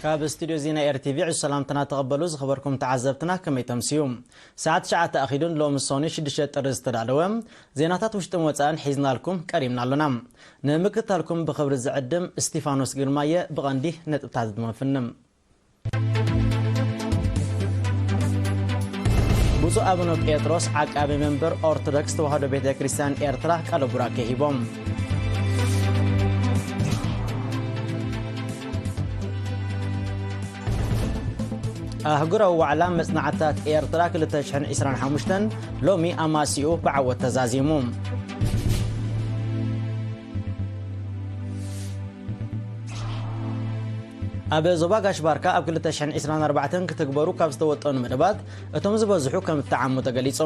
ካብ ስቱድዮ ዜና ኤር ቲ ቪ ዕዙዝ ሰላምትና ተቐበሉ። ዝኸበርኩም ተዓዘብትና፣ ከመይ ተምስዩ? ሰዓት ትሽዓተ ኣኺሉን ሎሚ ሰኑይ ሽዱሽተ ጥሪ ዝተዳለወ ዜናታት ውሽጥን ወጻእን ሒዝናልኩም ቀሪብና ኣሎና። ንምክትታልኩም ብኽብሪ ዝዕድም እስቲፋኖስ ግርማየ። ብቐንዲ ነጥብታት ድማ ፍንም። ብፁዕ ኣቡነ ጴጥሮስ ዓቃቢ መንበር ኦርቶዶክስ ተዋህዶ ቤተ ክርስቲያን ኤርትራ ቃለ ቡራኬ ሂቦም። ኣህጉራዊ ዋዕላ መጽናዕትታት ኤርትራ ክልተ ሽሕን ዕስራን ሓሙሽተን ሎሚ ኣማሲኡ ብዓወት ተዛዚሙ። ኣብ ዞባ ጋሽ ባርካ ኣብ ክልተ ሽሕን ዕስራን ኣርባዕተን ክትግበሩ ካብ ዝተወጠኑ መደባት እቶም ዝበዝሑ ከም እተዓሙ ተገሊጹ።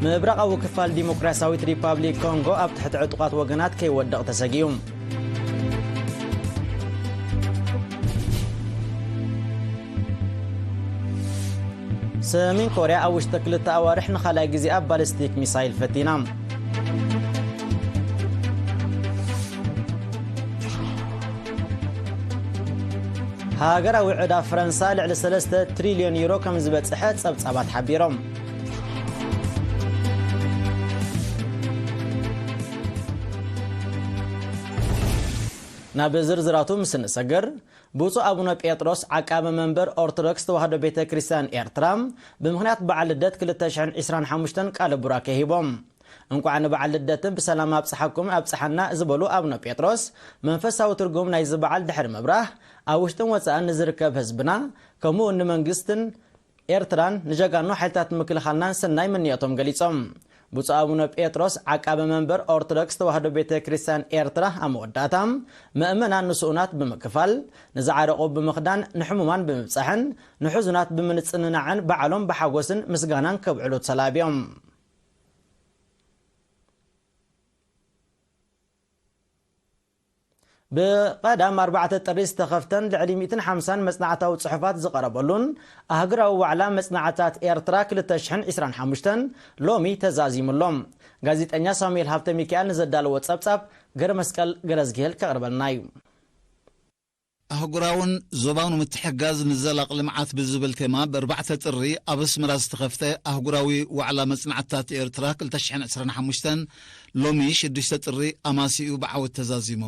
ምብራቓዊ ክፋል ዲሞክራሲያዊት ሪፓብሊክ ኮንጎ ኣብ ትሕቲ ዕጡቓት ወገናት ከይወድቕ ተሰጊኡ። ሰሜን ኮርያ ኣብ ውሽጢ ክልተ ኣዋርሕ ንኻልኣይ ግዜኣ ባሊስቲክ ሚሳይል ፈቲና። ሃገራዊ ዕዳ ፈረንሳ ልዕሊ ሰለስተ ትሪልዮን ዩሮ ከም ዝበጽሐ ጸብጻባት ሓቢሮም። ናብ ዝርዝራቱ ምስ እንሰግር፣ ብፁዕ ኣቡነ ጴጥሮስ ዓቃቢ መንበር ኦርቶዶክስ ተዋህዶ ቤተ ክርስቲያን ኤርትራ ብምኽንያት በዓል ልደት ክልተ ሽሕን ዕስራን ሓሙሽተን ቃለ ቡራኬ ሂቦም። እንቋዕ ንበዓል ልደትን ብሰላም ኣብጽሓኩም ኣብጽሓና ዝበሉ ኣቡነ ጴጥሮስ፣ መንፈሳዊ ትርጉም ናይዚ በዓል ድሕሪ ምብራህ፣ ኣብ ውሽጥን ወጻእን ንዝርከብ ህዝብና፣ ከምኡ እውን ንመንግስትን ኤርትራን ንጀጋኑ ሓይልታት ምክልኻልናን ሰናይ ምንዮቶም ገሊጾም። ብፁዕ ኣቡነ ጴጥሮስ ዓቃቢ መንበር ኦርቶዶክስ ተዋህዶ ቤተ ክርስቲያን ኤርትራ ኣብ መወዳእታ፣ ምእመናን ንስኡናት ብምክፋል፣ ንዝዓረቑ ብምኽዳን፣ ንሕሙማን ብምብጻሕን ንሕዙናት ብምጽንናዕን በዓሎም ብሓጎስን ምስጋናን ከብዕሉ ተላብዮም። ብቐዳም ኣርባዕተ ጥሪ ዝተኸፍተን ልዕሊ ሚእትን ሓምሳን መጽናዕታዊ ጽሑፋት ዝቐረበሉን ኣህጉራዊ ዋዕላ መጽናዕትታት ኤርትራ ክልተ ሽሕን ዕስራን ሓሙሽተን ሎሚ ተዛዚሙ ኣሎ። ጋዜጠኛ ሳሙኤል ሃብተ ሚካኤል ንዘዳለዎ ጸብጻብ ገረ መስቀል ገረዝግሄል ከቕርበልና እዩ። ኣህጉራውን ዞባውን ምትሕጋዝ ንዘላቕ ልምዓት ብዝብል ቴማ ብኣርባዕተ ጥሪ ኣብ ኣስመራ ዝተኸፍተ ኣህጉራዊ ዋዕላ መጽናዕትታት ኤርትራ ክልተ ሽሕን ዕስራን ሓሙሽተን ሎሚ ሽዱሽተ ጥሪ ኣማሲኡ ብዓወት ተዛዚሙ።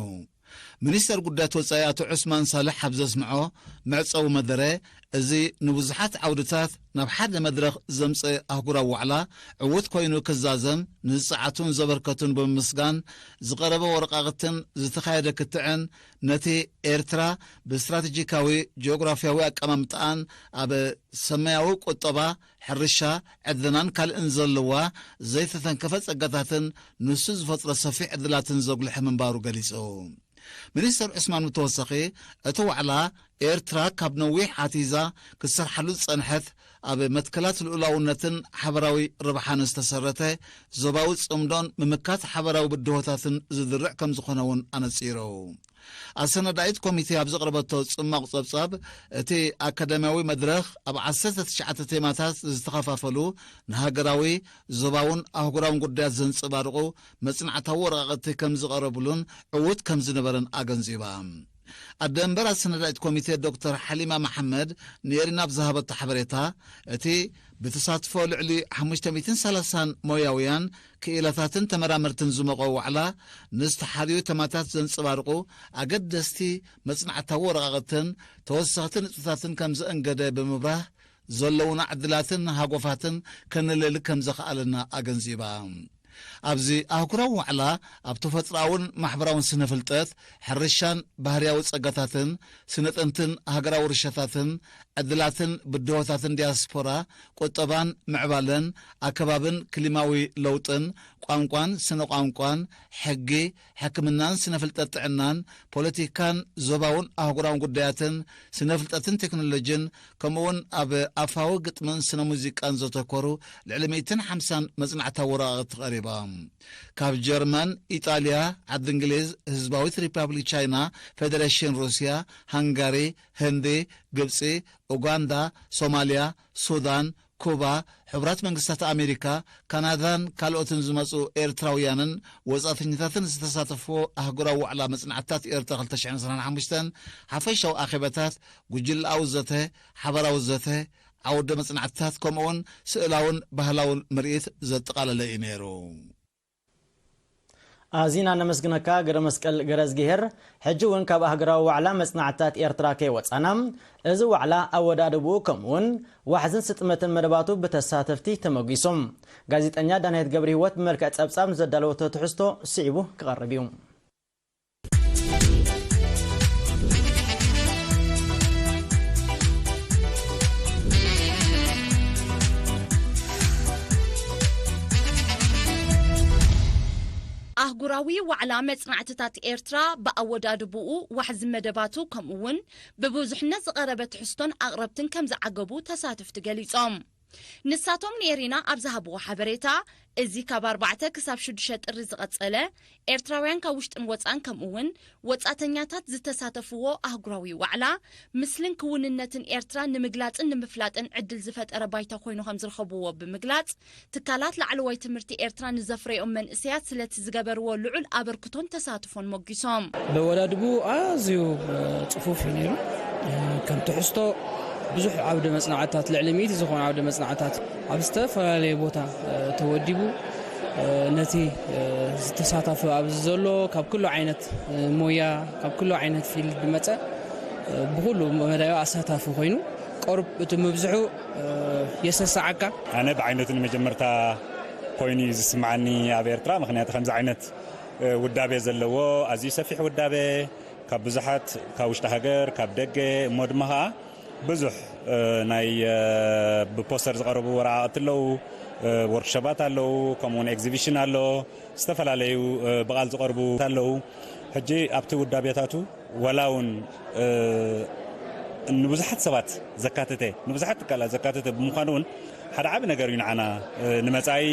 ሚኒስተር ጉዳያት ወጻኢ ኣቶ ዑስማን ሳልሕ ኣብ ዘስምዖ መዕጸዊ መደረ፣ እዚ ንብዙሓት ዓውድታት ናብ ሓደ መድረኽ ዘምጽእ ኣህጉራዊ ዋዕላ ዕዉት ኮይኑ ክዛዘም ንዝጸዓቱን ዘበርከቱን ብምምስጋን፣ ዝቐረበ ወረቓቕትን ዝተኻየደ ክትዕን ነቲ ኤርትራ ብስትራተጂካዊ ጂኦግራፍያዊ ኣቀማምጣኣን ኣብ ሰማያዊ ቁጠባ፣ ሕርሻ፣ ዕድናን ካልእን ዘለዋ ዘይተተንከፈ ጸጋታትን ንሱ ዝፈጥሮ ሰፊሕ ዕድላትን ዘጉልሐ ምንባሩ ገሊጹ። ሚኒስተር ዑስማን ብተወሳኺ፣ እቲ ዋዕላ ኤርትራ ካብ ነዊሕ ኣትሒዛ ክትሰርሓሉ ዝጸንሐት ኣብ መትከላት ልኡላውነትን ሓበራዊ ረብሓን ዝተሰረተ ዞባዊ ጽምዶን ምምካት ሓበራዊ ብድሆታትን ዝድርዕ ከም ዝኾነ እውን ኣነጺሩ። ኣሰናዳኢት ኮሚቴ ኣብ ዘቕረበቶ ጽማቕ ጸብጻብ፣ እቲ ኣካዳሚያዊ መድረኽ ኣብ ዓሰርተ ትሽዓተ ቴማታት ዝተኸፋፈሉ ንሃገራዊ፣ ዞባውን ኣህጉራውን ጉዳያት ዘንጸባርቑ መጽናዕታዊ ወረቓቕቲ ከም ዝቐረብሉን ዕዉት ከም ዝነበረን ኣገንዚባ። ኣደ እምበር ኣሰናዳኢት ኮሚቴ ዶክተር ሓሊማ መሓመድ ንኤሪና ኣብ ዝሃበቶ ሓበሬታ፣ እቲ ብተሳትፎ ልዕሊ ሓሙሽተ ሚእትን ሰላሳን ሞያውያን ክኢላታትን ተመራመርትን ዝመቐ ዋዕላ፣ ንዝተሓርዩ ተማታት ዘንጸባርቑ ኣገደስቲ መጽናዕታዊ ወረቓቕትን ተወሰኽቲ ንጥፈታትን ከም ዘእንገደ ብምብራህ፣ ዘለዉና ዕድላትን ሃጎፋትን ከነለሊ ከም ዘኽኣለና ኣገንዚባ። ኣብዚ ኣህጉራዊ ዋዕላ፣ ኣብ ተፈጥሮኣውን ማሕበራውን ስነ-ፍልጠት፣ ሕርሻን ባህርያዊ ጸጋታትን፣ ስነ-ጥንትን ሃገራዊ ውርሻታትን፣ ዕድላትን ብድሆታትን ዲያስፖራ፣ ቁጠባን ምዕባለን፣ ኣከባብን ክሊማዊ ለውጥን፣ ቋንቋን ስነ-ቋንቋን፣ ሕጊ፣ ሕክምናን ስነ-ፍልጠት ጥዕናን፣ ፖለቲካን ዞባውን ኣህጉራውን ጉዳያትን፣ ስነ-ፍልጠትን ቴክኖሎጅን፣ ከምኡውን ኣብ ኣፋዊ ግጥምን ስነ-ሙዚቃን ዘተኮሩ ልዕሊ ሚእትን ሓምሳን መጽናዕታዊ ወረቓቕቲ ቀሪቦም። ካብ ጀርመን፣ ኢጣልያ፣ ዓዲ እንግሊዝ፣ ህዝባዊት ሪፓብሊክ ቻይና፣ ፌደሬሽን ሩስያ፣ ሃንጋሪ፣ ህንዲ፣ ግብጺ፣ ኡጋንዳ፣ ሶማልያ፣ ሱዳን፣ ኩባ፣ ሕቡራት መንግስታት ኣሜሪካ፣ ካናዳን ካልኦትን ዝመጹ ኤርትራውያንን ወጻእተኛታትን ዝተሳተፍዎ ኣህጉራዊ ዋዕላ መጽናዕትታት ኤርትራ ክልተ ሽሕን ዕስራን ሓሙሽተን ሓፈሻዊ ኣኼባታት፣ ጉጅለኣዊ ዘተ፣ ሓባራዊ ዘተ፣ ዓውደ መጽናዕትታት፣ ከምኡውን ስእላውን ባህላውን ምርኢት ዘጠቓለለ እዩ ነይሩ። ኣዚና ነመስግነካ ገረ መስቀል ገረዝግሄር። ሕጂ እውን ካብ ኣህጉራዊ ዋዕላ መጽናዕትታት ኤርትራ ከይወጻና፣ እዚ ዋዕላ ኣወዳድብኡ ከምኡውን ዋሕዝን ስጥመትን መደባቱ ብተሳተፍቲ ተመጒሱ። ጋዜጠኛ ዳንኤት ገብረ ህይወት ብመልክዕ ጸብጻብ ዘዳለወቶ ትሕዝቶ ስዒቡ ክቐርብ እዩ። ኣህጉራዊ ዋዕላ መጽናዕትታት ኤርትራ ብኣወዳድብኡ፣ ዋሕዚ መደባቱ፣ ከምኡ እውን ብብዙሕነት ዝቐረበ ትሕዝቶን ኣቕረብትን ከም ዝዓገቡ ተሳተፍቲ ገሊጾም። ንሳቶም ንኤሪና ኣብ ዝሃብዎ ሓበሬታ፣ እዚ ካብ ኣርባዕተ ክሳብ ሽዱሽተ ጥሪ ዝቐጸለ፣ ኤርትራውያን ካብ ውሽጥን ወጻን ከምኡ እውን ወጻእተኛታት ዝተሳተፍዎ ኣህጉራዊ ዋዕላ፣ ምስልን ክውንነትን ኤርትራ ንምግላጽን ንምፍላጥን ዕድል ዝፈጠረ ባይታ ኮይኑ ከም ዝረኸብዎ ብምግላጽ፣ ትካላት ላዕለዋይ ትምህርቲ ኤርትራ ንዘፍረዮም መንእሰያት ስለቲ ዝገበርዎ ልዑል ኣበርክቶን ተሳትፎን ሞጊሶም። ለወዳድቡ ኣዝዩ፣ እ፣ ጽፉፍ እዩ ነይሩ። እ፣ ከም ትሕዝቶ ብዙሕ ዓውደ መጽናዕትታት፣ ልዕሊ ሚእቲ ዝኾኑ ዓውደ መጽናዕትታት ኣብ ዝተፈላለየ ቦታ፣ እ፣ ተወዲቡ፣ እ፣ ነቲ፣ እ፣ ዝተሳታፈ ኣብዚ ዘሎ ካብ ኩሉ ዓይነት፣ እ፣ ሞያ፣ ካብ ኩሉ ዓይነት ፊልድ ዝመጸ፣ እ፣ ብኹሉ መዳዩ ኣሳታፊ ኮይኑ፣ ቆርብ እቲ ምብዝሑ፣ እ፣ የሰስዓካ። ኣነ ብዓይነቱ ንመጀመርታ ኮይኑ እዩ ዝስምዓኒ ኣብ ኤርትራ፣ ምኽንያቱ ከምዚ ዓይነት፣ እ፣ ውዳቤ ዘለዎ፣ ኣዝዩ ሰፊሕ ውዳቤ፣ ካብ ብዙሓት፣ ካብ ውሽጢ ሃገር፣ ካብ ደገ፣ እሞ ድማ ኸኣ ብዙሕ፣ እ፣ ናይ፣ እ፣ ብፖስተር ዝቐረቡ ወረቓቕቲ ኣለዉ፣ እ፣ ወርክሾፓት ኣለዉ፣ ከምኡውን ኤግዚቢሽን ኣሎ፣ ዝተፈላለዩ፣ እ፣ ብቓል ዝቐርቡ ኣለዉ። ሕጂ ኣብቲ ውዳቤታቱ ዋላ እውን፣ እ፣ ንብዙሓት ሰባት ዘካተተ፣ ንብዙሓት ትካላት ዘካተተ ብምዃኑ እውን ሓደ ዓቢ ነገር እዩ ንዓና። እ፣ ንመጻኢ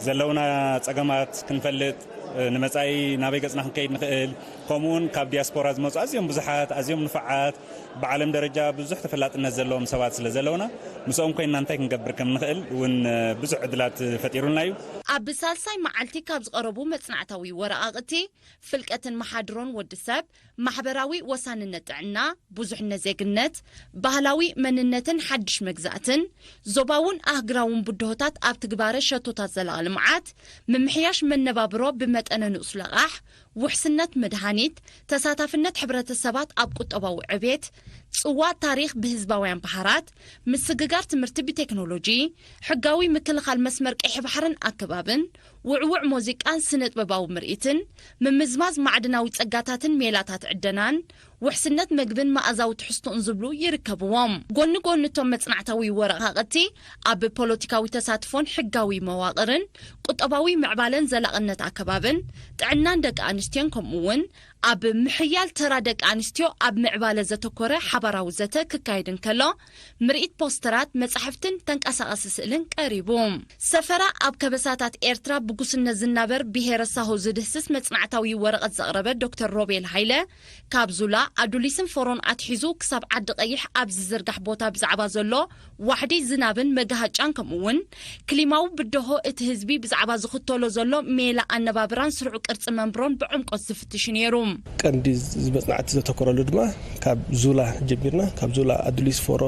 ዘለውና ጸገማት ክንፈልጥ፣ እ፣ ንመጻኢ ናበይ ገጽና ክንከይድ ንኽእል፣ ከምኡውን ካብ ዲያስፖራ ዝመጹ ኣዝዮም ብዙሓት፣ ኣዝዮም ንፉዓት፣ ብዓለም ደረጃ ብዙሕ ተፈላጥነት ዘለዎም ሰባት ስለ ዘለውና፣ ምስኦም ኮይንና እንታይ ክንገብር ከም ንኽእል እውን፣ እ፣ ብዙሕ ዕድላት ፈጢሩልና እዩ። ኣብ ሳልሳይ መዓልቲ ካብ ዝቐረቡ መጽናዕታዊ ወረቓቕቲ፣ ፍልቀትን መሓድሮን ወዲ ሰብ፣ ማሕበራዊ ወሳንነት ጥዕና፣ ብዙሕነት ዜግነት፣ ባህላዊ መንነትን ሓድሽ መግዛእትን፣ ዞባውን ኣህግራውን ብድሆታት ኣብ ትግባረ ሸቶታት ዘላቒ ልምዓት፣ ምምሕያሽ መነባብሮ ብመጠነ ንኡስ ለቓሕ፣ ውሕስነት መድሃኒት፣ ተሳታፍነት ሕብረተሰባት ኣብ ቁጠባዊ ዕቤት፣ ጽዋእ ታሪኽ ብህዝባውያን በሃራት፣ ምስግጋር ትምህርቲ ብቴክኖሎጂ፣ ሕጋዊ ምክልኻል መስመር ቀይሕ ባሕርን ኣከባብን፣ ውዕውዕ ሙዚቃን ስነ-ጥበባዊ ምርኢትን፣ ምምዝማዝ ማዕድናዊ ጸጋታትን ሜላታት ዕደናን፣ ውሕስነት መግብን መኣዛዊ ትሕዝቶኡን ዝብሉ ይርከብዎም። ጎኒ ጎኒ እቶም መጽናዕታዊ ወረቓቕቲ፣ ኣብ ፖለቲካዊ ተሳትፎን ሕጋዊ መዋቕርን፣ ቁጠባዊ ምዕባለን ዘላቕነት ኣከባብን፣ ጥዕናን ደቂ ኣንስትዮን፣ ከምኡ እውን ኣብ ምሕያል ተራ ደቂ ኣንስትዮ ኣብ ምዕባለ ዘተኮረ ሓባራዊ ዘተ ክካየድ እንከሎ፣ ምርኢት ፖስተራት፣ መጻሕፍትን ተንቀሳቓሲ ስእልን ቀሪቡ። ሰፈራ ኣብ ከበሳታት ኤርትራ ብጉስነት ዝናበር ብሄረ ሳሆ ዝድህስስ መጽናዕታዊ ወረቐት ዘቕረበ ዶክተር ሮቤል ሃይለ፣ ካብ ዙላ፣ ኣዱሊስን ፎሮን ኣትሒዙ ክሳብ ዓዲ ቀይሕ ኣብ ዝዝርጋሕ ቦታ ብዛዕባ ዘሎ ዋሕዲ ዝናብን መጋሃጫን፣ ከምኡ እውን ክሊማዊ ብድሆ እቲ ህዝቢ ብዛዕባ ዝኽተሎ ዘሎ ሜላ ኣነባብራን ስሩዕ ቅርጺ መንብሮን ብዕምቆት ዝፍትሽ እዩ ነይሩ። ቀንዲ እዚ መጽናዕቲ ዘተኮረሉ ድማ ካብ ዙላ ጀሚርና፣ ካብ ዙላ ኣዱሊስ ፎሮ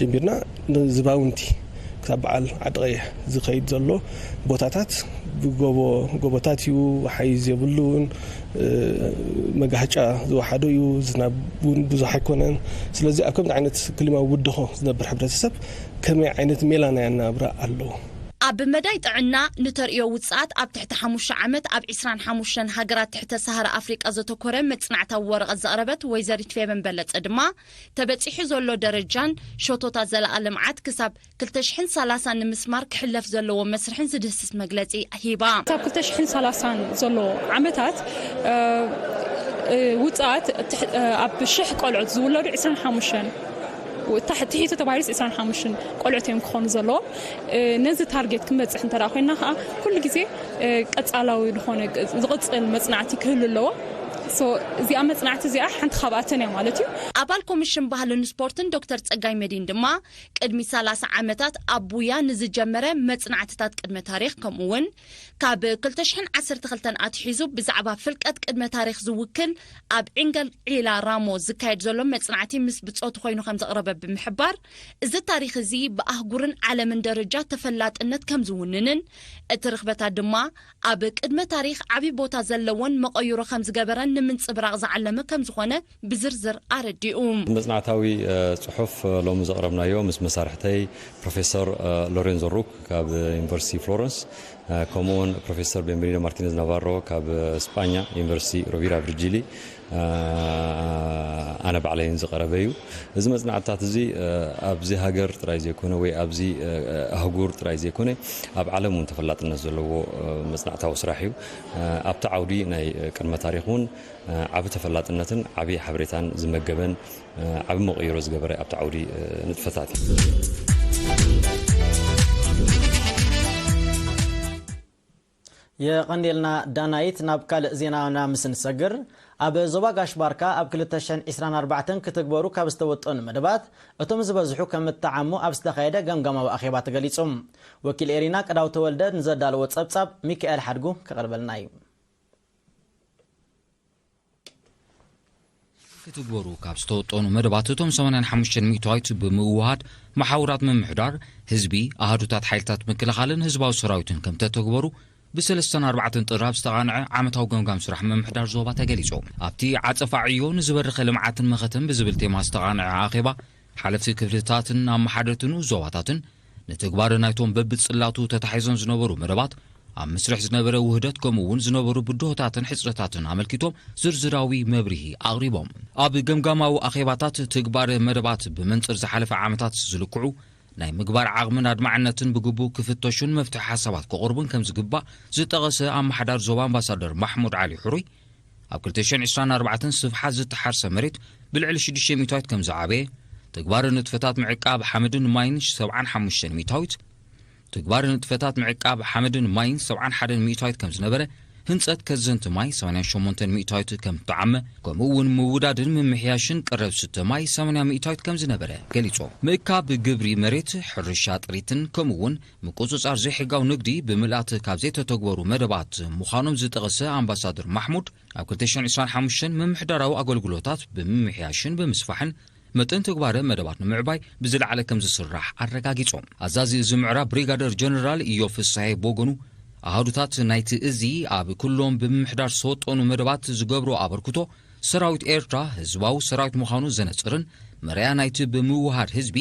ጀሚርና ንዝባውንቲ ክሳብ በዓል ዓዲ ቀይሕ ዝኸይድ ዘሎ ቦታታት ብጎቦ፣ ጎቦታት እዩ፣ ሓይዝ የብሉን፣ እ፣ መጋህጫ ዝወሓዶ እዩ፣ ዝናብ እውን ብዙሕ ኣይኮነን። ስለዚ ኣብ ከምዚ ዓይነት ክሊማዊ ብድሆ ዝነብር ሕብረተሰብ ከመይ ዓይነት ሜላ ናይ ኣነባብራ ኣለዎ? ኣብ መዳይ ጥዕና ንተርእዮ ውጽኣት ኣብ ትሕቲ ሓሙሽተ ዓመት ኣብ ዕስራን ሓሙሽተን ሃገራት ትሕተ ሰሃራ ኣፍሪቃ ዘተኮረ መጽናዕታዊ ወረቐት ዘቕረበት ወይዘሪት ፌበን በለጸ ድማ፣ ተበጺሑ ዘሎ ደረጃን ሸቶታት ዘላቒ ልምዓት ክሳብ ክልተ ሽሕን ሰላሳን ንምስማር ክሕለፍ ዘለዎ መስርሕን ዝድህስስ መግለጺ ሂባ። ክሳብ ክልተ ሽሕን ሰላሳን ዘሎ ዓመታት፣ እ፣ እ፣ ውጽኣት ትሕ-፣ እ፣ ኣብ ሽሕ ቆልዑት ዝውለዱ ዕስራን ሓሙሽተን፣ ታሕ-፣ ትሒቱ ተባሂሉስ ዕስራን ሓሙሽተን ቆልዑት እዮም ክኾኑ ዘለዎም። እ፣ ነዚ ታርጌት ክንበጽሕ እንተ ደኣ ኮይንና ከኣ፣ ኩሉ ግዜ፣ እ፣ ቀጻላዊ ዝኾነ ቅ-፣ ዝቕጽል መጽናዕቲ ክህሉ ኣለዎ። So እዚኣ መጽናዕቲ እዚኣ ሓንቲ ካብኣተን እያ ማለት እዩ። ኣባል ኮሚሽን ባህልን ስፖርትን ዶክተር ጸጋይ መዲን ድማ ቅድሚ ሰላሳ ዓመታት ኣብ ቡያ ንዝጀመረ መጽናዕትታት ቅድመ ታሪኽ ከምኡ እውን ካብ ክልተ ሽሕን ዓሰርተ ክልተን ኣትሒዙ ብዛዕባ ፍልቀት ቅድመ ታሪኽ ዝውክል ኣብ ዕንገል ዒላ ራሞ ዝካየድ ዘሎ መጽናዕቲ ምስ ብጾቱ ኮይኑ ከም ዘቕረበ ብምሕባር እዚ ታሪኽ እዚ ብኣህጉርን ዓለምን ደረጃ ተፈላጥነት ከም ዝውንንን እቲ ርኽበታት ድማ ኣብ ቅድመ ታሪኽ ዓብዪ ቦታ ዘለዎን መቐይሮ ከም ዝገበረን ንምንጽብራቕ ዝዓለመ ከም ዝኾነ ብዝርዝር ኣረዲኡ። መጽናዕታዊ ጽሑፍ ሎሚ ዘቕረብናዮ ምስ መሳርሕተይ ፕሮፌሰር ሎሬንዞ ሩክ ካብ ዩኒቨርሲቲ ፍሎረንስ ከምኡውን ፕሮፌሰር ቤንብሪኖ ማርቲነዝ ናቫሮ ካብ ስጳኛ ዩኒቨርሲቲ ሮቪራ ቪርጂሊ ኣነ ባዕለይን ዝቐረበ እዩ። እዚ መጽናዕትታት እዚ ኣብዚ ሃገር ጥራይ ዘይኮነ ወይ ኣብዚ ኣህጉር ጥራይ ዘይኮነ ኣብ ዓለም እውን ተፈላጥነት ዘለዎ መጽናዕታዊ ስራሕ እዩ። ኣብቲ ዓውዲ ናይ ቅድመ ታሪኽ እውን ዓቢ ተፈላጥነትን ዓቢ ሓበሬታን ዝመገበን ዓቢ መቐይሮ ዝገበረ ኣብቲ ዓውዲ ንጥፈታት እዩ። የቐንዴልና ዳናይት። ናብ ካልእ ዜናና ምስ ንሰግር፣ ኣብ ዞባ ጋሽ ባርካ ኣብ ክልተ ሽሕን ዕስራን ኣርባዕተን ክትግበሩ ካብ ዝተወጠኑ መደባት እቶም ዝበዝሑ ከም እተዓሙ ኣብ ዝተኻየደ ገምጋማዊ ኣኼባ ተገሊጹ። ወኪል ኤሪና ቅዳው ተወልደ ንዘዳለዎ ጸብጻብ ሚካኤል ሓድጉ ከቕርበልና እዩ። ክትግበሩ ካብ ዝተወጠኑ መደባት እቶም ሰማንያን ሓሙሽተን ሚእታዊት ብምውሃድ መሓውራት ምምሕዳር ህዝቢ ኣሃዱታት ሓይልታት ምክልኻልን ህዝባዊ ሰራዊትን ከም ተተግበሩ ብሰለስተን ኣርባዕተን ጥሪ ኣብ ዝተቓንዐ ዓመታዊ ገምጋም ስራሕ ምምሕዳር ዞባ ተገሊጹ። ኣብቲ ዓጸፋ ዕዮ ንዝበርኸ ልምዓትን መኸተን ብዝብል ቴማ ዝተቓንዐ ኣኼባ ሓለፍቲ ክፍልታትን ኣመሓደርቲ ንኡስ ዞባታትን ንትግባረ ናይቶም በብጽላቱ ተታሒዞም ዝነበሩ መደባት ኣብ ምስርሕ ዝነበረ ውህደት ከምኡ እውን ዝነበሩ ብድሆታትን ሕጽረታትን ኣመልኪቶም ዝርዝራዊ መብርሂ ኣቕሪቦም። ኣብ ገምጋማዊ ኣኼባታት ትግባረ መደባት ብመንጽር ዝሓለፈ ዓመታት ዝልክዑ ናይ ምግባር ዓቕምን ኣድማዕነትን ብግቡእ ክፍተሹን መፍትሒ ሓሳባት ክቐርቡን ከም ዝግባእ ዝጠቐሰ ኣመሓዳሪ ዞባ ኣምባሳደር ማሕሙድ ዓሊ ሕሩይ ኣብ ክልተ ሽሕን ዕስራን ኣርባዕተን ስፍሓት ዝተሓርሰ መሬት ብልዕሊ ሽዱሽተ ሚእታዊት ከም ዝዓበየ፣ ትግባረ ንጥፈታት ምዕቃብ ሓመድን ማይን ሰብዓን ሓሙሽተን ሚእታዊት፣ ትግባረ ንጥፈታት ምዕቃብ ሓመድን ማይን ሰብዓን ሓደን ሚእታዊት ከም ዝነበረ፣ ህንጸት ከዘንቲ ማይ ሰማንያን ሸሞንተን ሚእታዊት ከም እተዓመ፣ ከምኡ እውን ምውዳድን ምምሕያሽን ቀረብ ስተ ማይ ሰማንያ ሚእታዊት ከም ዝነበረ ገሊጾም። ምእካብ ግብሪ መሬት፣ ሕርሻ ጥሪትን ከምኡ እውን ምቁጽጻር ዘይሕጋዊ ንግዲ ብምልኣት ካብ ዘይተተግበሩ መደባት ምዃኖም ዝጠቐሰ ኣምባሳደር ማሕሙድ፣ ኣብ ክልተ ሽሕን ዕስራን ሓሙሽተን ምምሕዳራዊ ኣገልግሎታት ብምምሕያሽን ብምስፋሕን መጠን ተግባረ መደባት ንምዕባይ ብዝለዓለ ከም ዝስራሕ ኣረጋጊጾም። ኣዛዚ እዚ ምዕራብ ብሪጋደር ጀነራል ኢዮብ ፍስሃየ ብወገኑ፣ ኣሃዱታት ናይቲ እዚ ኣብ ኩሎም ብምምሕዳር ዝተወጠኑ መደባት ዝገብሮ ኣበርክቶ ሰራዊት ኤርትራ ህዝባዊ ሰራዊት ምዃኑ ዘነጽርን መርኣያ ናይቲ ብምውሃድ ህዝቢ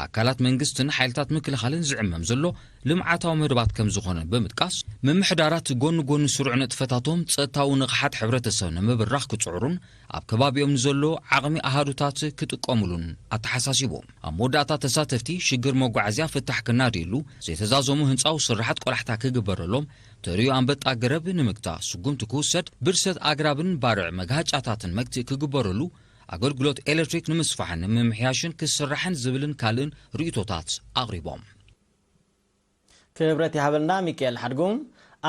ኣካላት መንግስትን ሓይልታት ምክልኻልን ዝዕመም ዘሎ ልምዓታዊ መደባት ከም ዝኾነ ብምጥቃስ፣ ምምሕዳራት ጎኒ ጎኒ ስሩዕ ንጥፈታቶም ጸጥታዊ ንቕሓት ሕብረተሰብ ንምብራኽ ክጽዕሩን ኣብ ከባቢኦም ንዘሎ ዓቕሚ ኣሃዱታት ክጥቀሙሉን ኣተሓሳሲቦም። ኣብ መወዳእታ ተሳተፍቲ ሽግር መጓዓዝያ ፍታሕ ክናድየሉ፣ ዘይተዛዘሙ ህንጻዊ ስራሓት ቆላሕታ ክግበረሎም፣ ተርእዮ ኣንበጣ ገረብ ንምግታእ ስጉምቲ ክውሰድ፣ ብርሰት ኣግራብን ባርዕ መግሃጫታትን መግትኢ ክግበረሉ፣ ኣገልግሎት ኤሌክትሪክ ንምስፋሕን ንምምሕያሽን ክስራሕን ዝብልን ካልእን ርእይቶታት ኣቕሪቦም። ክብረት ይሃበልና ሚካኤል ሓድጉ።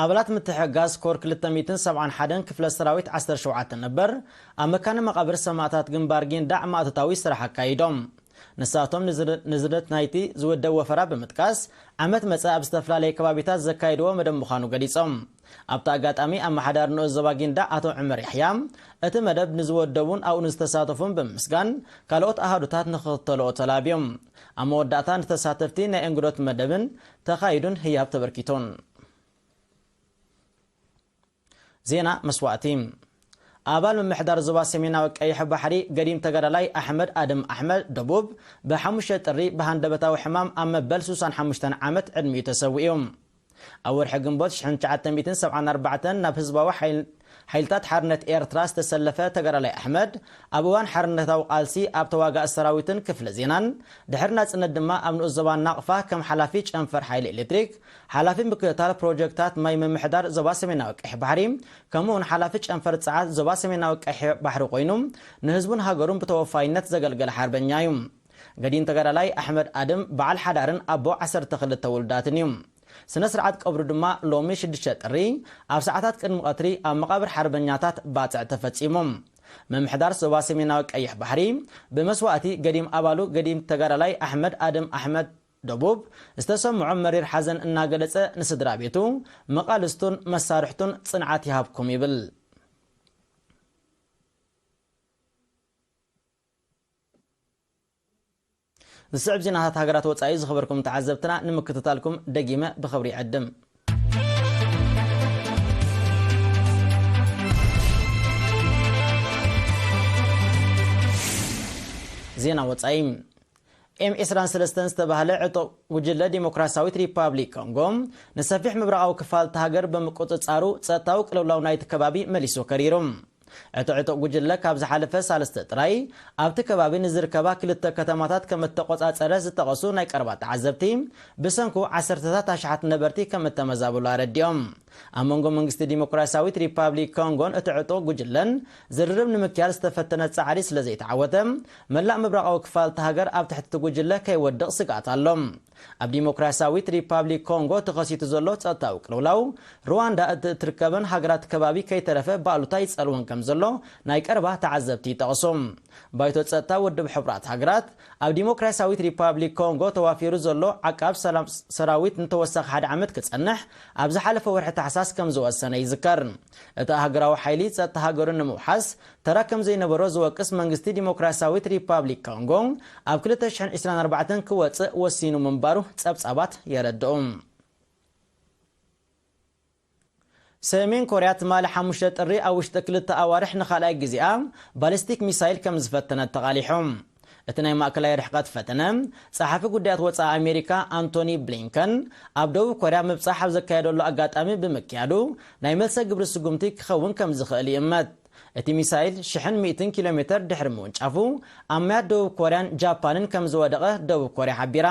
ኣባላት ምትሕግጋዝ ኮር ክልተ ሚእትን ሰብዓን ሓደን ክፍለ ሰራዊት ዓሰርተ ሸውዓተ ነበር ኣብ መካነ መቓብር ሰማእታት ግንባር ጊንዳዕ ማእቶታዊ ስራሕ ኣካይዶም። ንሳቶም ንዝደ- ንዝደት ናይቲ ዝውደብ ወፈራ ብምጥቃስ ዓመት መጸ ኣብ ዝተፈላለየ ከባቢታት ዘካይድዎ መደብ ምዃኑ ገሊጾም። ኣብቲ ኣጋጣሚ ኣመሓዳሪ ንኡስ ዞባ ጊንዳዕ ኣቶ ዕመር ያሕያ እቲ መደብ ንዝወደቡን ኣብኡ ንዝተሳተፉን ብምምስጋን ካልኦት ኣሃዱታት ንኽኽተልኦ ተላብዮም። ኣብ መወዳእታ ንተሳተፍቲ ናይ እንግዶት መደብን ተኻይዱን ህያብ ተበርኪቱን። ዜና መስዋእቲ። ኣባል ምምሕዳር ዞባ ሰሜናዊ ቀይሕ ባሕሪ ገዲም ተጋዳላይ ኣሕመድ ኣደም ኣሕመድ ደቡብ ብሓሙሽተ ጥሪ ብሃንደበታዊ ሕማም ኣብ መበል ሱሳን ሓሙሽተን ዓመት ዕድሚኡ ተሰዊኡ። ኣብ ወርሒ ግንቦት ሽሕን ትሽዓተ ሚእትን ሰብዓን ኣርባዕተን ናብ ህዝባዊ ሓይል- ሓይልታት ሓርነት ኤርትራ ዝተሰለፈ ተጋዳላይ ኣሕመድ ኣብ እዋን ሓርነታዊ ቃልሲ ኣብ ተዋጋእ ሰራዊትን ክፍለ ዜናን ድሕሪ ናጽነት ድማ ኣብ ንኡስ ዞባ ናቕፋ ከም ሓላፊ ጨንፈር ሓይሊ ኤሌክትሪክ፣ ሓላፊ ምክትታል ፕሮጀክታት ማይ ምምሕዳር ዞባ ሰሜናዊ ቀይሕ ባሕሪ ከምኡውን ሓላፊ ጨንፈር ጸዓት ዞባ ሰሜናዊ ቀይሕ ባሕሪ ኮይኑ ንህዝቡን ሃገሩን ብተወፋይነት ዘገልገለ ሓርበኛ እዩ። ገዲም ተጋዳላይ ኣሕመድ ኣደም በዓል ሓዳርን ኣቦ ዓሰርተ ክልተ ውሉዳትን እዩ። ስነ ስርዓት ቀብሩ ድማ ሎሚ ሽዱሽተ ጥሪ ኣብ ሰዓታት ቅድሚ ቀትሪ ኣብ መቓብር ሓርበኛታት ባጽዕ ተፈጺሙ። ምምሕዳር ዞባ ሰሜናዊ ቀይሕ ባሕሪ ብመስዋእቲ ገዲም ኣባሉ ገዲም ተጋዳላይ ኣሕመድ ኣደም ኣሕመድ ደቡብ ዝተሰምዖ መሪር ሓዘን እናገለጸ ንስድራ ቤቱ፣ መቓልስቱን መሳርሕቱን ጽንዓት ይሃብኩም ይብል። ዝስዕብ ዜናታት ሃገራት ወጻኢ ዝኸበርኩም ተዓዘብትና ንምክትታልኩም ደጊመ ብኽብሪ ይዕድም። ዜና ወጻኢ። ኤም ዕስራን ሰለስተን ዝተባህለ ዕጡቕ ጉጅለ ዲሞክራሲያዊት ሪፓብሊክ ኮንጎ ንሰፊሕ ምብራቓዊ ክፋል እታ ሃገር ብምቁጽጻሩ ጸጥታዊ ቅልውላው ናይቲ ከባቢ መሊሱ ከሪሩ። እቲ ዕጡቕ ጉጅለ ካብ ዝሓለፈ ሳልስቲ ጥራይ ኣብቲ ከባቢ ንዝርከባ ክልተ ከተማታት ከም እተቖጻጸረ ዝጠቐሱ ናይ ቀረባ ተዓዘብቲ፣ ብሰንኩ ዓሰርተታት ኣሽሓት ነበርቲ ከም እተመዛበሉ ኣረዲኦም። ኣብ መንጎ መንግስቲ ዲሞክራሲያዊት ሪፓብሊክ ኮንጎን እቲ ዕጡቕ ጉጅለን ዝርርብ ንምክያድ ዝተፈተነ ጻዕሪ ስለ ዘይተዓወተ፣ መላእ ምብራቓዊ ክፋል እታ ሃገር ኣብ ትሕቲ እቲ ጉጅለ ከይወድቕ ስግኣት ኣሎ። ኣብ ዲሞክራሲያዊት ሪፓብሊክ ኮንጎ ተኸሲቱ ዘሎ ጸጥታዊ ቅልውላው፣ ሩዋንዳ እትርከበን ሃገራት ከባቢ ከይተረፈ ባእሉታ ይጸልወን ከም ዘሎ ናይ ቀረባ ተዓዘብቲ ይጠቕሱ። ባይቶ ጸጥታ ውድብ ሕቡራት ሃገራት፣ ኣብ ዲሞክራሲያዊት ሪፓብሊክ ኮንጎ ተዋፊሩ ዘሎ ዓቃብ ሰላም ሰራዊት ንተወሳኺ ሓደ ዓመት ክጸንሕ ኣብ ዝሓለፈ ወርሒ ታሕሳስ ከም ዝወሰነ ይዝከር። እቲ ሃገራዊ ሓይሊ ጸጥታ ሃገሩ ንምውሓስ ተራ ከም ዘይነበሮ ዝወቅስ መንግስቲ ዲሞክራሲያዊት ሪፓብሊክ ኮንጎ ኣብ ክልተ ሽሕን ዕስራን ኣርባዕተን ክወጽእ ወሲኑ ምንባሩ ጸብጻባት የረድኡ። ሰሜን ኮርያ ትማሊ ሓሙሽተ ጥሪ ኣብ ውሽጢ ክልተ ኣዋርሕ ንኻልኣይ ግዜኣ ባሊስቲክ ሚሳይል ከም ዝፈተነት ተቓሊሑ። እቲ ናይ ማእከላይ ርሕቀት ፈተነ፣ ጸሓፊ ጉዳያት ወጻኢ ኣሜሪካ ኣንቶኒ ብሊንከን ኣብ ደቡብ ኮርያ ምብጻሕ ኣብ ዘካየደሉ ኣጋጣሚ ብምክያዱ፣ ናይ መልሰ ግብሪ ስጉምቲ ክኸውን ከም ዝኽእል ይእመት። እቲ ሚሳይል ሽሕን ሚእትን ኪሎ ሜተር ድሕሪ ምውንጫፉ፣ ኣብ ማያት ደቡብ ኮርያን ጃፓንን ከም ዝወደቐ ደቡብ ኮርያ ሓቢራ።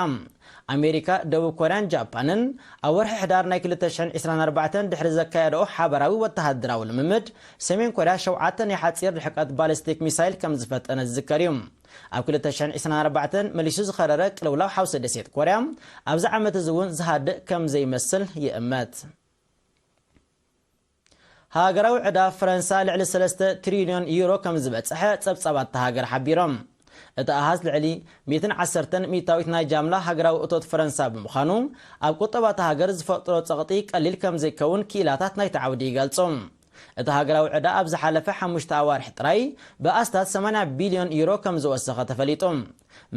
ኣሜሪካ፣ ደቡብ ኮርያን ጃፓንን ኣብ ወርሒ ሕዳር ናይ ክልተ ሽሕን ዕስራን ኣርባዕተን ድሕሪ ዘካየደኦ ሓበራዊ ወተሃደራዊ ልምምድ፣ ሰሜን ኮርያ ሸውዓተ ናይ ሓጺር ርሕቀት ባሊስቲክ ሚሳይል ከም ዝፈጠነ ዝዝከር እዩ። ኣብ ክልተ ሽሕን ዕስራን ኣርባዕተን መሊሱ ዝኸረረ ቅልውላው ሓውሲ ደሴት ኮርያ፣ ኣብዚ ዓመት እዚ እውን ዝሃድእ ከም ዘይመስል ይእመት። ሃገራዊ ዕዳ ፈረንሳ ልዕሊ ሰለስተ ትሪልዮን ዩሮ ከም ዝበጽሐ ጸብጻባት እታ ሃገር ሓቢሮም። እቲ ኣሃዝ ልዕሊ ሚእትን ዓሰርተን ሚእታዊት ናይ ጃምላ ሃገራዊ እቶት ፈረንሳ ብምዃኑ፣ ኣብ ቁጠባ እታ ሃገር ዝፈጥሮ ጸቕጢ ቀሊል ከም ዘይከውን ክኢላታት ናይቲ ዓውዲ ይገልጹ። እቲ ሃገራዊ ዕዳ ኣብ ዝሓለፈ ሓሙሽተ ኣዋርሕ ጥራይ ብኣስታት ሰማንያ ቢልዮን ዩሮ ከም ዝወሰኸ ተፈሊጡ።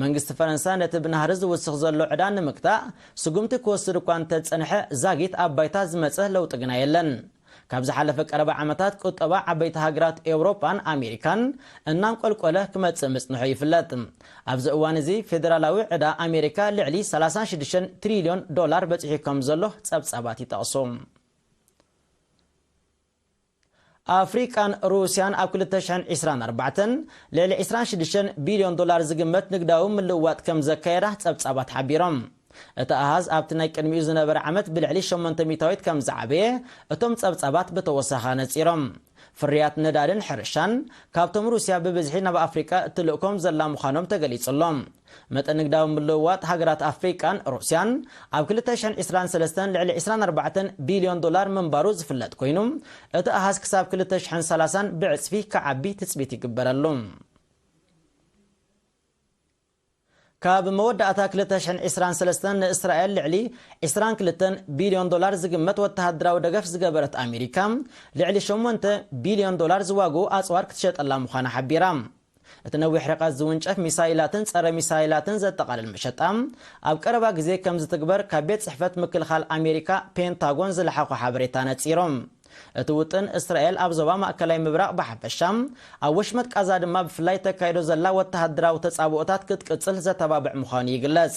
መንግስቲ ፈረንሳ ነቲ ብናህሪ ዝውስኽ ዘሎ ዕዳ ንምግታእ ስጉምቲ ክወስድ እኳ እንተጸንሐ፣ ዛጊት ኣብ ባይታ ዝመጸ ለውጢ ግና የለን። ካብ ዝሓለፈ ቀረባ ዓመታት ቁጠባ ዓበይቲ ሃገራት ኤውሮጳን ኣሜሪካን እናንቆልቆለ ክመጽእ ምጽንሑ ይፍለጥ። ኣብዚ እዋን እዚ ፌደራላዊ ዕዳ ኣሜሪካ ልዕሊ ሰላሳን ሽዱሽተን ትሪልዮን ዶላር በጺሑ ከም ዘሎ ጸብጻባት ይጠቕሱ። ኣፍሪቃን ሩስያን ኣብ ክልተ ሽሕን ዕስራን ኣርባዕተን ልዕሊ ዕስራን ሽዱሽተን ቢልዮን ዶላር ዝግመት ንግዳዊ ምልውዋጥ ከም ዘካየዳ ጸብጻባት ሓቢሮም። እቲ ኣሃዝ ኣብቲ ናይ ቅድሚኡ ዝነበረ ዓመት ብልዕሊ ሸሞንተ ሚእታዊት ከም ዝዓበየ እቶም ጸብጻባት ብተወሳኺ ኣነጺሮም። ፍርያት ነዳድን ሕርሻን ካብቶም ሩስያ ብብዝሒ ናብ ኣፍሪቃ እትልእኮም ዘላ ምዃኖም ተገሊጹ ኣሎ። መጠን ንግዳዊ ምልውዋጥ ሃገራት ኣፍሪቃን ሩስያን ኣብ ክልተ ሽሕን ዕስራን ሰለስተን ልዕሊ ዕስራን ኣርባዕተን ቢልዮን ዶላር ምንባሩ ዝፍለጥ ኮይኑ፣ እቲ ኣሃዝ ክሳብ ክልተ ሽሕን ሰላሳን ብዕጽፊ ክዓቢ ትጽቢት ይግበረሉ። ካብ መወዳእታ ክልተ ሽሕን ዕስራን ሰለስተን ንእስራኤል ልዕሊ ዕስራን ክልተን ቢልዮን ዶላር ዝግመት ወተሃደራዊ ደገፍ ዝገበረት ኣሜሪካ፣ ልዕሊ ሸሞንተ ቢልዮን ዶላር ዝዋግኡ ኣጽዋር ክትሸጠላ ምዃና ሓቢራ። እቲ ነዊሕ ርቀት ዝውንጨፍ ሚሳይላትን ጸረ ሚሳይላትን ዘጠቓልል መሸጣ፣ ኣብ ቀረባ ግዜ ከም ዝትግበር ካብ ቤት ጽሕፈት ምክልኻል ኣሜሪካ ፔንታጎን ዝለሓኾ ሓበሬታ ነጺሮም። እቲ ውጥን፣ እስራኤል ኣብ ዞባ ማእከላይ ምብራቕ ብሓፈሻ፣ ኣብ ወሽመጥ ቃዛ ድማ ብፍላይ ተካይዶ ዘላ ወተሃደራዊ ተጻብኦታት ክትቅጽል ዘተባብዕ ምዃኑ ይግለጽ።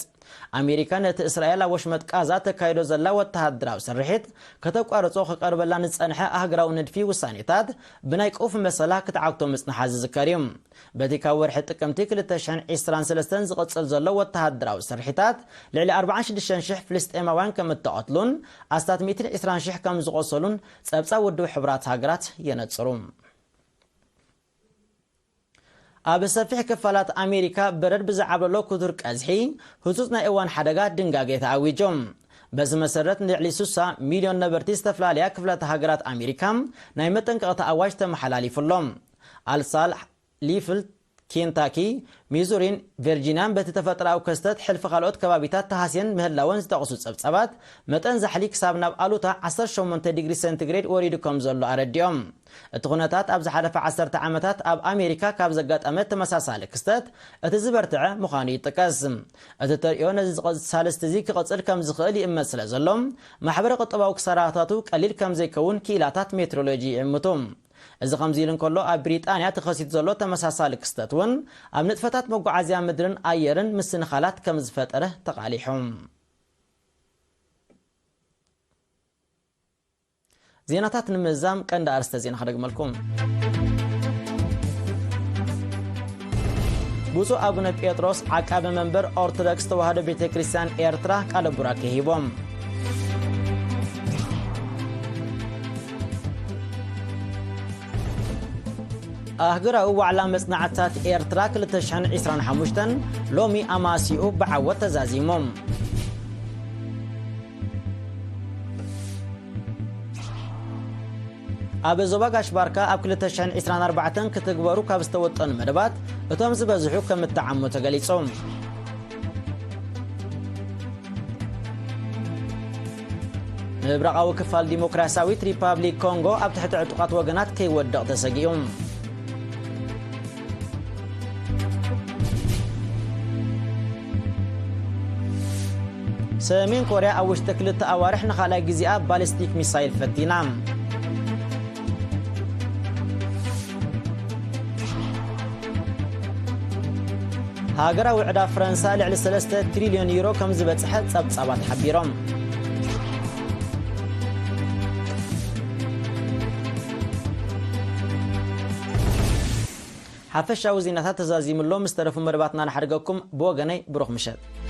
ኣሜሪካ ነቲ እስራኤል ኣብ ወሽመጥ ቃዛ ተካይዶ ዘላ ወተሃደራዊ ስርሒት ከተቋርጾ ክቐርበላ ንጸንሐ ኣህግራዊ ንድፊ ውሳኔታት ብናይ ቀውፊ መሰላ ክትዓግቶ ምጽንሓ ዝዝከር እዩ። በቲ ካብ ወርሒ ጥቅምቲ ክልተ ሽሕን ዕስራን ሰለስተን ዝቕጽል ዘሎ ወተሃደራዊ ስርሒታት፣ ልዕሊ ኣርባዓን ሽዱሽተን ሽሕ ፍልስጤማውያን ከም እተቐትሉን ኣስታት ሚእትን ዕስራን ሽሕ ከም ዝቖሰሉን ጸብጻብ ውድብ ሕቡራት ሃገራት የነጽሩ። ኣብ ሰፊሕ ክፋላት ኣሜሪካ በረድ ብዝዓብለሎ ክቱር ቀዝሒ፣ ህጹጽ ናይ እዋን ሓደጋ ድንጋጌ ተኣዊጁ። በዚ መሰረት ንልዕሊ ስሳ ሚልዮን ነበርቲ ዝተፈላለያ ክፍላተ ሃገራት ኣሜሪካ ናይ መጠንቀቕታ ኣዋጅ ተመሓላሊፉሎም። ኣልሳል ሊፍል፣ ኬንታኪ፣ ሚዙሪን ቨርጂኒያን በቲ ተፈጥሮኣዊ ክስተት ሕልፊ ካልኦት ከባቢታት ተሃስየን ምህላወን ዝጠቕሱ ጸብጻባት፣ መጠን ዛሕሊ ክሳብ ናብ ኣሉታ ዓሰርተ ሸሞንተ ዲግሪ ሴንቲግሬድ ወሪዱ ከም ዘሎ ኣረዲኦም። እቲ ኩነታት ኣብ ዝሓለፈ ዓሰርተ ዓመታት ኣብ ኣሜሪካ ካብ ዘጋጠመ ተመሳሳሊ ክስተት እቲ ዝበርትዐ ምዃኑ ይጥቀስ። እቲ ተርእዮ ነዚ ዝቐ-፣ ሳልስቲ እዚ ክቕጽል ከም ዝኽእል ይእመት ስለ ዘሎ፣ ማሕበረ ቁጠባዊ ክሳራታቱ ቀሊል ከም ዘይከውን ክኢላታት ሜትሮሎጂ ይእምቱ። እዚ ከምዚ ኢሉ እንከሎ፣ ኣብ ብሪጣንያ ተኸሲቱ ዘሎ ተመሳሳሊ ክስተት እውን ኣብ ንጥፈታት መጓዓዝያ ምድርን ኣየርን ምስንኻላት ከም ዝፈጠረ ተቓሊሑ። ዜናታት ንምዛም ቀንዲ ኣርስተ ዜና ክደግመልኩም። ብፁዕ ኣቡነ ጴጥሮስ ዓቃቢ መንበር ኦርቶዶክስ ተዋህዶ ቤተ ክርስቲያን ኤርትራ ቃለ ቡራኬ ሂቦም። ኣህጉራዊ ዋዕላ መጽናዕትታት ኤርትራ ክልተ ሽሕን ዕስራን ሓሙሽተን ሎሚ ኣማሲኡ ብዓወት ተዛዚሙ። ኣብ ዞባ ጋሽ ባርካ ኣብ ክልተ ሽሕን ዕስራን ኣርባዕተን ክትግበሩ ካብ ዝተወጠኑ መደባት እቶም ዝበዝሑ ከም እተዓሙ ተገሊጹ። ምብራቓዊ ክፋል ዲሞክራሲያዊት ሪፓብሊክ ኮንጎ ኣብ ትሕቲ ዕጡቓት ወገናት ከይወድቕ ተሰጊኡ። ሰሜን ኮርያ ኣብ ውሽጢ ክልተ ኣዋርሕ ንኻልኣይ ግዜኣ ባሊስቲክ ሚሳይል ፈቲና። ሃገራዊ ዕዳ ፈረንሳ ልዕሊ ሰለስተ ትሪልዮን ዩሮ ከም ዝበጽሐ ጸብጻባት ሓቢሮም። ሓፈሻዊ ዜናታት ተዛዚሙ ኣሎ። ምስ ተረፉ መደባትና ንሓድገኩም። ብወገነይ ብሩኽ ምሸት።